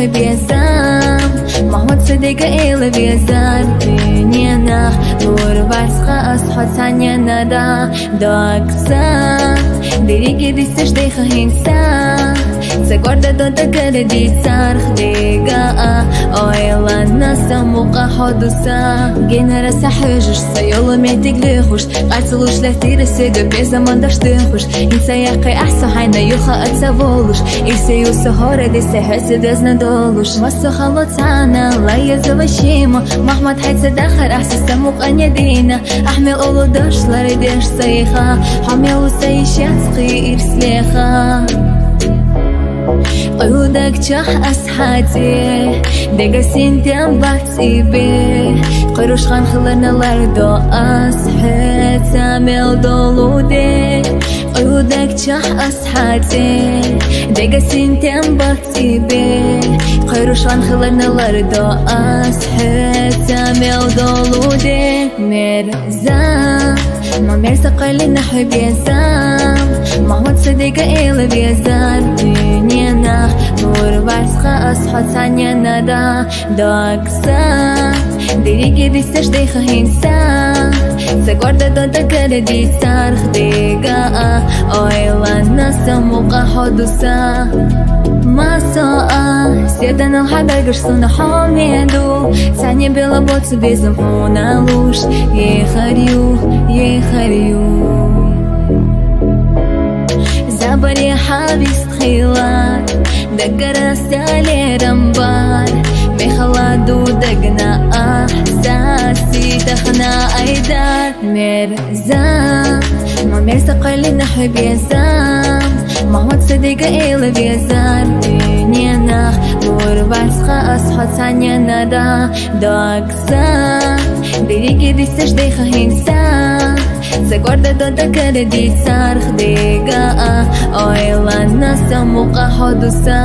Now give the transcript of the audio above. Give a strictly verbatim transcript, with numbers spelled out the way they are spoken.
Безам, махмуд садига ила безар, динена, лур варсха ас хоцанена да, докса, дириги дисеш дейха хинса, се горда до дагада дисар, хдига а, ойлана самука ходуса, генера сахужуш, са йолу метиг лихуш, Къарцалуш лехтира седа беза мандаштехуш. Инса яхъе ахса хайна юха аца волуш. Ирсе юса хора деса хеса безна долуш. Масса хало цана лая завашима. Махмад хайца дахар ахса саму къаня дина. Ахмел олу дошлар деш сайха. Хамел уса ишацкъи ирслеха. Къуюлдакчах асхьаце, дега синтем бахцӀибе, къуьруш хан хиларна лардо ас хӀеца мел долуде. Къуюлдакчах асхьаце, дега синтем бахцӀибе, къуьруш хан хиларна лардо ас хӀеца мел долуде. Мерза, ма мерза къайли нахӀи безам, ма хӀуца дега эла безар, дуьненах, нур варсха ас хӀуцанена да, дакса, дириги дисеш дейха хинса, са горда дон дагара дисар, хдега а, ойлана са мукъа хӀодуса. Масо а, седанал хьадагаш суна хьомеду, цани бела боц Безам хьуна луш, ехарю, ехарю. Забари хьавист хила, дагара салерам бар, мехала ду дагна ахсаси тахна айдар. Мерза, ма мерза къайли нахӀи безам, ма хӀуца дега эла безар, дуьненах, нур варсха ас хӀуцанена да, дакса, дириги дисеш дейха хинса, са горда дон дагара дисар, хдега а, ойлана са мукъа хӀодуса.